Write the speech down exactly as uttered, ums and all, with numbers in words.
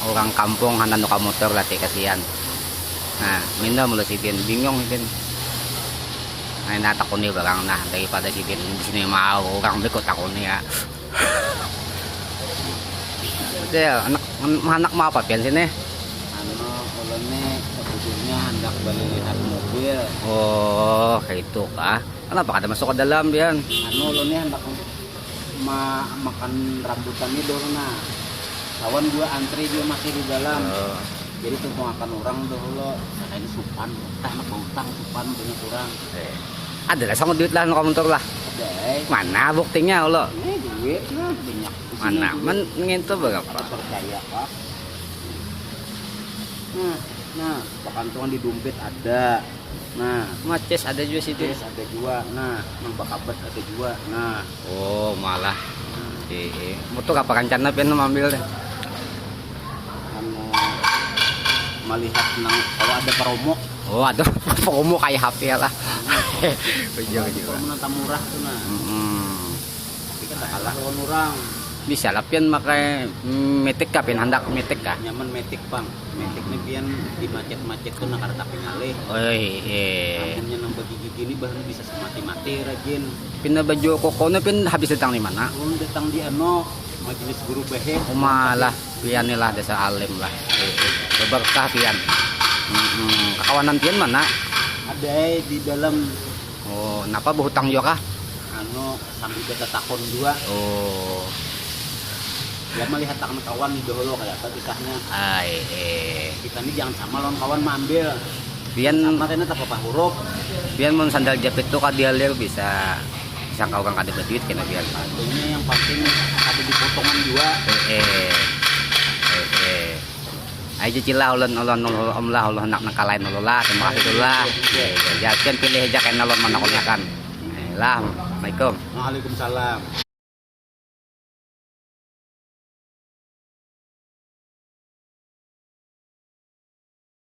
Urang kampung handak nukar motor lah, ti kasian. Nah, minta mulu sidin, bingung sidin. Nah, nah, takuni barang nah, daripada sidin di sini mau urang beko takuni ya. Betul, anak, anak mau apa pian sini? Anu, ulun ni sebujurnya handak beli lihat mobil. Oh, kayak itu kah? Kenapa kada masuk ke dalam pian? Anu, ulun ni handak ma makan rambutan ni dulu nah. Kawan gua antri dia masih di dalam. Oh. Jadi tungtung akan orang dulu. Sakain supan, tah nak bautang supan banyak orang. Eh. Ada lah sama duit lah, nukar motor lah. Ada, eh. Mana buktinya lo? Ini duit lah banyak. Mana? Men ngintu berapa? Percaya kah? Nah, nah, pakantungan di dompet ada. Nah, macis ada juga situ. Macis ada juga. Nah, nang bakabat ada juga. Nah. Oh, malah. Iya. Mutu apa rencana pian mau ambil deh? Anu, melihat nang kalau ada promo. Oh, ada promo kayak H P lah. Ujung juga. Promo nang murah tuh nah. Mm-mm. Tapi kan tak kalah lawan orang. Bisa lah pian pakai metik kah, pian handak metik kah? Nyaman metik pang. Metik nih pian di macet-macet tuh nakar tapi ngalih. Oh iya. Amunnya nang bagi gigi ini bahan bisa semati-mati rajin. Pina baju koko nih pian habis datang di mana? Ulun datang di ano majelis guru bahe. Umalah pian nih lah dasar alim lah. Iya. Berkah pian. Mm-mm. Kakawanan pian mana? Ada di dalam. Oh, napa berhutang juga kah? Anu, sambil kita takon dua. Oh. Dia melihat tangan kawan di dahulu kayak apa kisahnya. Ai, eh. Kita ini jangan sama lawan kawan mengambil. Pian sama kena tak apa huruf. Pian mun sandal jepit tuh kadialir bisa sangka orang kada berduit kena pian. Ini yang penting ada di potongan dua. Eh, eh. Eh, eh. Aja cilah ulun ulun ulun om lah ulun nak nang kalain ulun lah. Terima kasih dulu lah. Ya, ya, pian pilih aja kena ulun mana kau kan. Eh, lah, assalamualaikum. Waalaikumsalam.